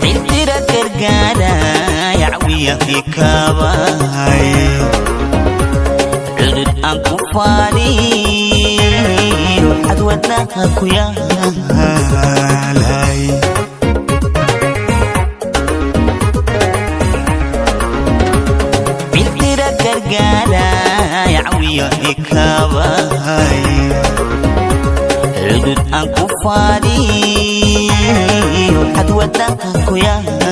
Ciltira gargaaray, cawiyahi kaabay, cudud aan ku faaniyo cadwadnaha ku yaalay. Ciltira gargaaray, cawiyahi kaabay, cudud aan ku faaniyo cadwadnaha ku yaalay.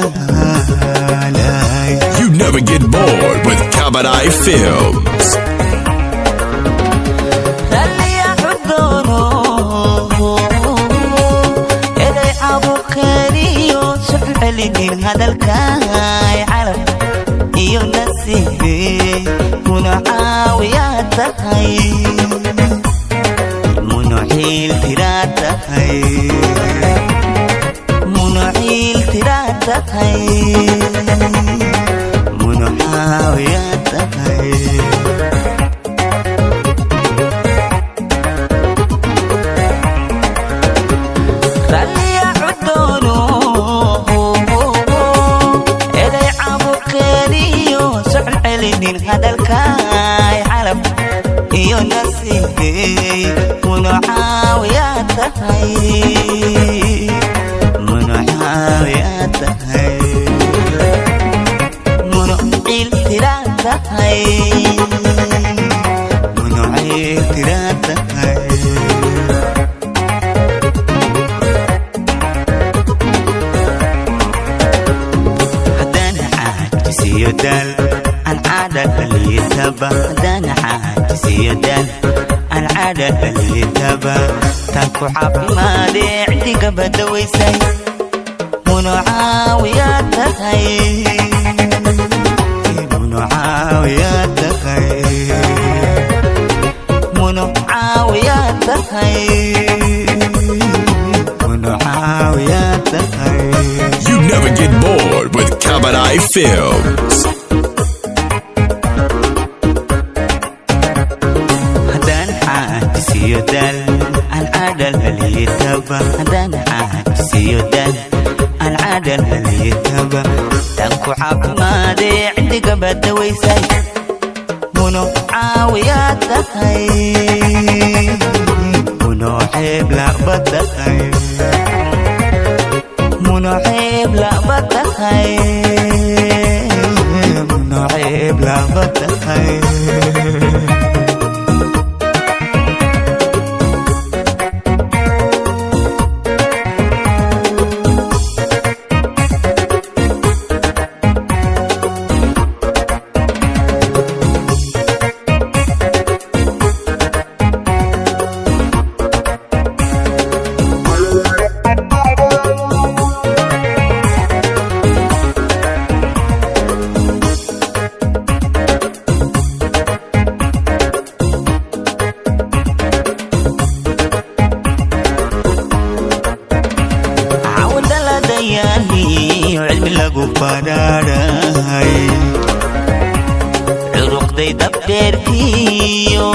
You never get bored with Kabadai Films. Ralliya xudoono, eday cabuqeeriyo socod celinin hadalkaay, calaf iyo nasiibe muna caawiyaa tahay, muna ciil tiraa tahay, muna ciil tiraa tahay, muna caawiyaa tahay. Ralliya cudoono, eday cabuqeeriyo socod celinin hadalkaay, calaf iyo nasiibey muna caawiyaa tahay, muna caawiyaa tahay, muna ciil tiraa tahay, muna ciil tiraa tahay. Haddaan caajisiyo daal aan caada dhaliitaba, haddaan caajisiyo daal aan caada dhaliitaba, tan ku caafimaadee ciddiga badawaysay, munu caawiyaa tahay, munu caawiyaa tahay, munu caawiyaa tahay, munu caawiyaa tahay. You never get bored with Kabadai Films. Haddaan caajisiyo daal aan caada dhaliitaba, haddaan caajisiyo daal aan caada dhaliitaba, tan ku caafimaadee ciddiga badawaysay, munu caawiyaa tahay, munu ceeb laba tahay, munu ceeb laba tahay, munu ceeb laba tahay. Cawadaladayaaniyo cilmi lagu badhaadhay, curuqday dabdheerkiyo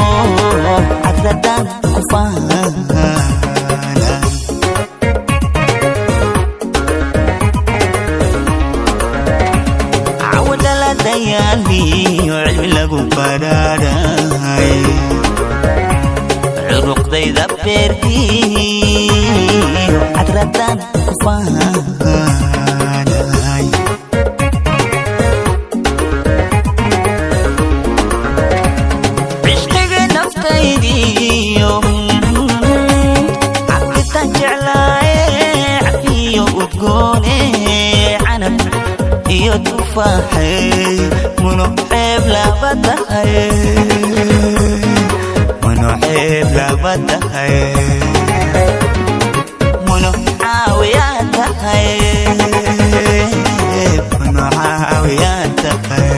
cadradan ku faana. Cawadaladayaaniyo cilmi lagu badhaadhay, curuqdayda beerkiyo cadradan ku faanay. Cishqiga naftaydiyo cabitaan jeclaaye, cafiyo udgoone. Iyo tufaaxay, muno ceeb laba tahay, muno ceeb laba tahay, muno caawiyaa tahay, muno caawiyaa tahay.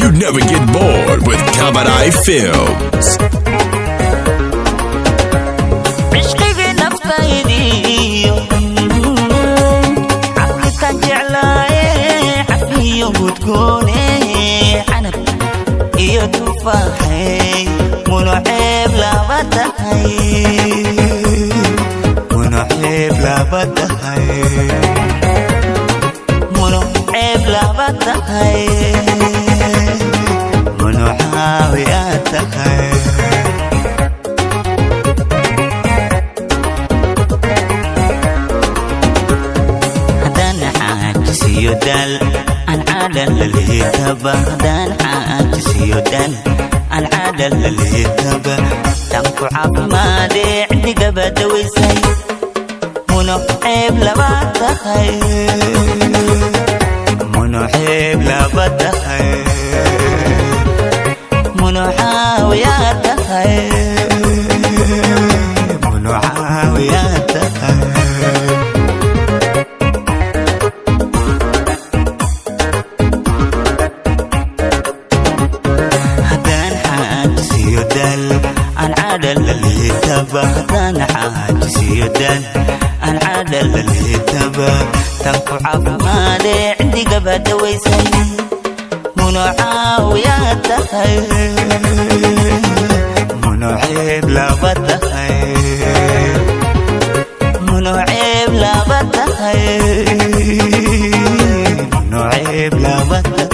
You never get bored with Kabadai Films. Cishqigii naftaydiiyo caqlikan jeclaaye, cafiyo gudgoone, canab iyo tufaaxay, muno ceeb laba tahay, muno ceeb laba tahay, muno ceeb laba tahay, muno caawiyaa tahay. Haddaan xaajisiyo daal aan caadha laleetaba, haddaan xaajisiyo daal aan caadha laleetaba, tanku caafimaadee ciddigaba dawaysay, muno ceeb laba tahay, muno ceeb laba tahay, muno caawiyaa tahay, muno caawiyaa tahay. Haddaan xaajisiyo daal aan caadha laleetaba, haddaan xaajisiyo daal aan caadha laleetaba, tanku caafimaadee ciddigaba dawaysay, muno caawiyaa tahay, muno ceeb laba tahay, muno ceeb laba tahay, muno ceeb laba tahay.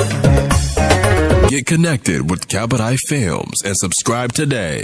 Get connected with Kabadai Films and subscribe today.